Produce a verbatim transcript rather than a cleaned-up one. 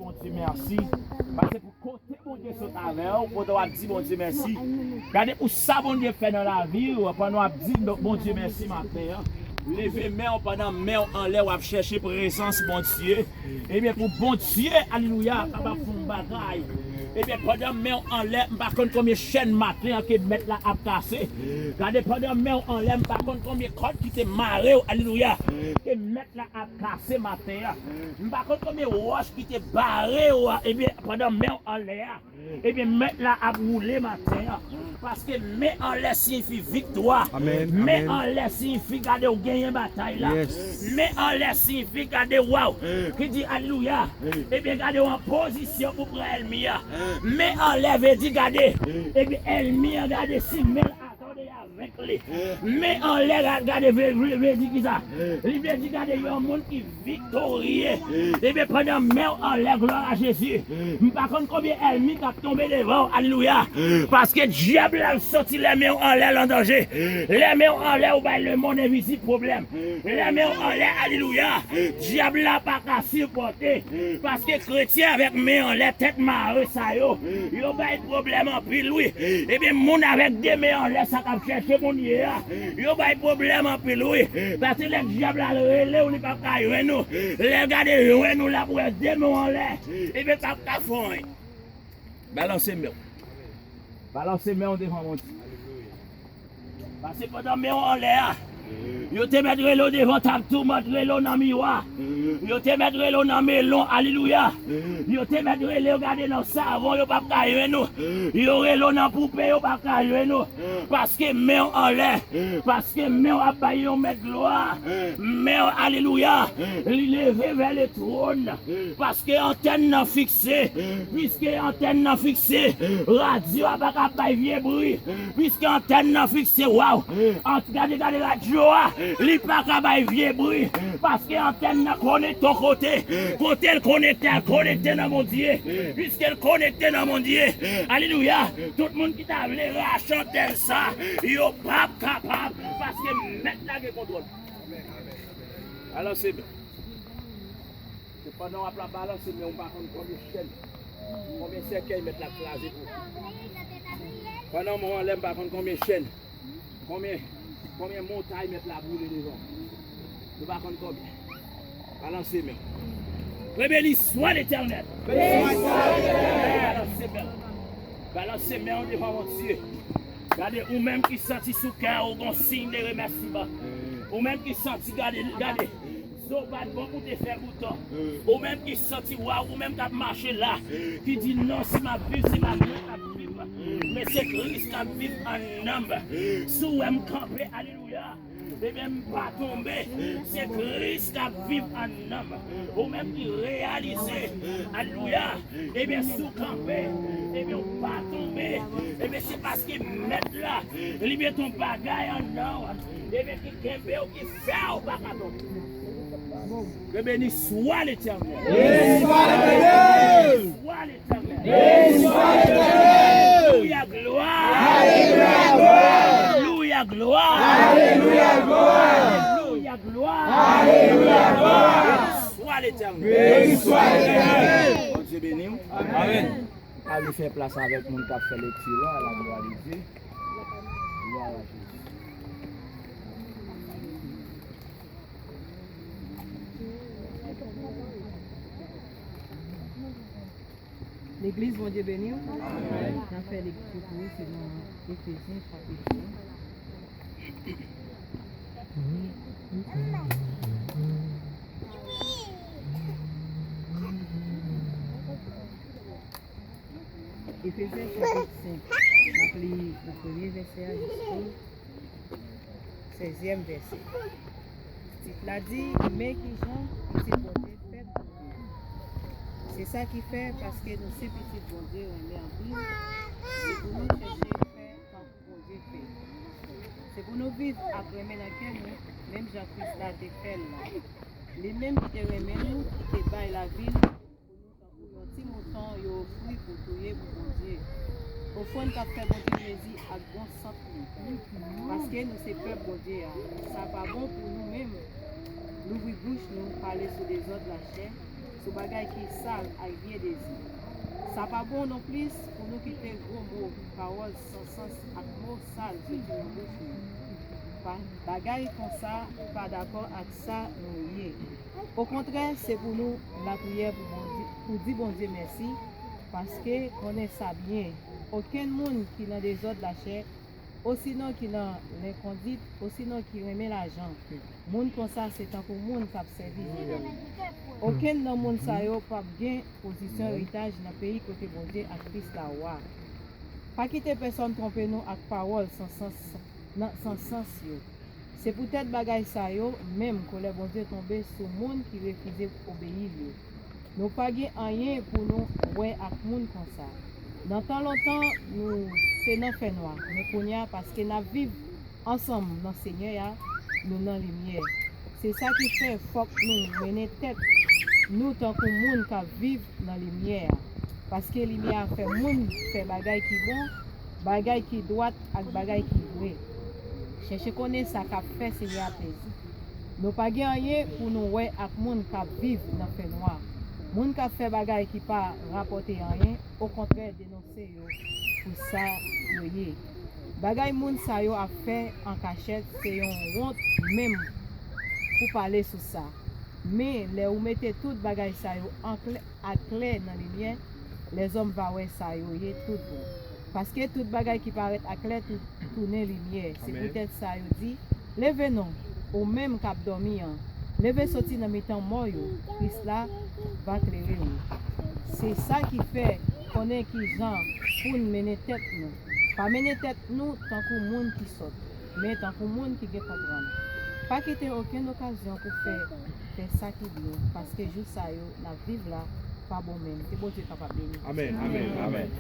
Bondye mèsi. Pase pou kote Bondye sot avè w, kote w ap di Bondye mèsi. Gade pou sa Bondye fè nan lavi w, pandan w ap di Bondye mèsi maten an. Leve men w pandan men w anlè, w ap chèche prezans Bondye. Ebyen, pou Bondye, alelouya, kapab fè yon bagay. Ebyen, pandan men w anlè, m pa konn konbyen chèn maten an ke mèt la ap kase. Gade, pandan men w anlè, m pa konn konbyen kòd ki te mare w, alelouya, ke mèt la ap kase maten an. M pa konn konbyen wòch ki te bare w, ebyen, pandan men w anlè a. Ebyen, mèt la ap woule maten an. Paske men anlè siyifi viktwa. Amèn, men amèn. Anlè siyifi gade w genyen batay la. Yes. Men anlè siyifi gade w, ki di alelouya. Ebyen, gade w an pozisyon pou pran ènmi a. Men anlè vle di gade. Ebyen, ènmi an gade si men l atòde avèk li. Men anlè, gade, vle, vle, vle di ki sa? Li vle di gade yon moun ki viktorye. Ebyen, pandan men w anlè, glwa a Jezi. M pa konn konbyen ènmi k ap tonbe devan w, alelouya. Paske dyab la soti lè men w anlè l an danje. Lè men w anlè, ou bay lemonn envizib pwoblèm. Lè men w anlè, alelouya. Dyab la pa ka sipòte. Paske kretyen avèk men anlè, tèt mare sa yo, yo bay pwoblèm anpil, wi. Ebyen, moun avèk de men anlè, sa k ap chèche moun ye a, yo bay pwoblèm anpil, wi. Paske lè dyab la rele w, li p ap ka jwenn ou. Lè l gade jwenn ou, l ap wè de men w anlè. Ebyen, l p ap ka fè anyen. Balanse men w. Balanse men w devan Bondye. Pase pandan men w anlè a, yo te mèt rele w devan tab tou, mèt rele w nan miwa. Yo te mèt rele w nan melon, alelouya. Yo te mèt rele w gade nan savon, yo p ap ka jwenn ou. Yo rele w nan poupe, yo p ap ka jwenn ou. Paske men w anlè, paske men w ap bay yon mèt glwa. Men w, alelouya, li leve vè le twòn. Paske antèn nan fikse. Piske antèn nan fikse, radyo a pa ka bay vye bri. Piske antèn nan fikse, waw. Ant, gade, gade radyo a, li pa ka bay vye bri. Paske antèn nan konekte yon kote. Kote l konekte a, konekte nan Bondye. Piske l konekte nan Bondye, alelouya, tout moun ki ta vle rache antèn sa, yo p ap kapab. Paske mèt la gen kontwòl. Alò, se Se pandan w ap la balanse men w, m pa konn konbyen chèn, konbyen sèkèy mèt la kraze pou ou. Pandan men w anlè, m pa konn konbyen chèn, konbyen, konbyen montay mèt la boule devan w. Nou pa konn konbyen. Balanse men w. Ke beni swa Letènèl. Balanse men w. Balanse men w devan Bondye. Gade, ou menm ki santi sou kè ou gon siy de remèsiman. Ou menm ki santi, gade, gade. Zo pa t bon pou te fè bouton. Ou menm ki santi, waw, ou menm k ap mache la, ki di, "Non, si m ap viv, se pa mwen k ap viv, men se Kris k ap viv anndan m." Si w wè m kanpe, alelouya, ebyen, m pa tonbe, se Kris k ap viv anndan m. Ou menm ki reyalize, alelouya, ebyen, si w kanpe, ebyen, ou pa tonbe, ebyen, se paske Mèt la, li mete yon bagay anndan w, ebyen, ki kenbe w, ki fè w pa ka tonbe. Ke beni swa Letènèl. Beni swa Letènèl. Beni swa Letènèl. Beni swa Letènèl. Alelouya, glwa. Alelouya, glwa. Alelouya, glwa. Alelouya, glwa. Alelouya, glwa. Beni swa Letènèl. Beni swa Letènèl. Bondye beni w. Amèn. Ale fè plas avèk moun k ap fè lekti la, la glwa de Dye. Glwa a Jezi. Legliz, Bondye beni w. N ap fè lekti pou ou, se nan Efezyen chapit senk. Efezyen chapit senk, n ap li nan premye vèsè a jiskou sèzyèm vèsè. Tit la di, men kijan pitit Bondye fèt pou nou. Se sa ki fè, paske nou se pitit Bondye renmen anpil, se pou nou chèche fè tankou Bondye fè. Se pou nou viv ak renmen nan kè nou, menm jan Kris la te fè l la. Li menm ki te renmen nou, ki te bay lavi l pou nou tankou yon ti mouton yo ofri pou touye pou Bondye. Ofrann k ap fè Bondye plezi ak bon sant li. Paske nou se pèp Bondye a, sa pa bon pou nou menm louvri bouch nou pale sou dezòd lachè, sou bagay ki sal ak vye dezi. Sa pa bon nonplis pou nou kite gwo mo, pawòl san sans ak mo sal soti nan bouch nou. Pa, bagay konsa pa dakò ak sa nou ye. Okontrè, se pou nou lapriyè pou Bondye, pou di Bondye mèsi, paske konnen sa byen, okenn moun ki nan dezòd lachè, osinon ki nan lenkondit, osinon ki renmen lajan, moun konsa se tankou moun k ap sèvi zidòl. Okenn nan moun sa yo p ap gen pozisyon eritaj nan peyi kote Bondye ak Kris la wa. Pa kite pèsonn twonpe nou ak pawòl san sans, nan, san sans yo. Se poutèt bagay sa yo menm kolè Bondye tonbe sou moun ki refize obeyi l yo. Nou pa gen anyen pou nou wè ak moun konsa. Nan tan lontan, nou te nan fènwa, men kounye a, paske n ap viv ansanm nan Senyè a, nou nan limyè. Se sa ki fè fòk nou mennen tèt nou tankou moun k ap viv nan limyè a. Paske limyè a fè moun fè bagay ki bon, bagay ki dwat ak bagay ki vre. Chèche konnen sa k ap fè Senyè a plezi. Nou pa gen anyen pou nou wè ak moun k ap viv nan fènwa. Moun k ap fè bagay ki pa rapòte anyen, okontrè, denonse yo pou sa yo ye. Bagay moun sa yo ap fè an kachèt se yon wont menm pou pale sou sa. Men, lè ou mete tout bagay sa yo an klè, aklè nan limyè, lèzòm va wè sa yo ye tout bon. Paske tout bagay ki parèt aklè tou-, tounen limyè. Se poutèt sa yo di, leve non, ou menm k ap dòmi an, leve soti nan mitan mò yo, Kris la va klere ou. Se sa ki fè konnen ki jan pou n mennen tèt nou. Pa mennen tèt nou tankou moun ki sòt, men tankou moun ki gen konprann. Pa kite okenn okazyon pou fè, fè sa ki byen, paske jou sa yo n ap viv la pa bon menm. Ke Bondye kapab beni. Amèn, amèn, amèn.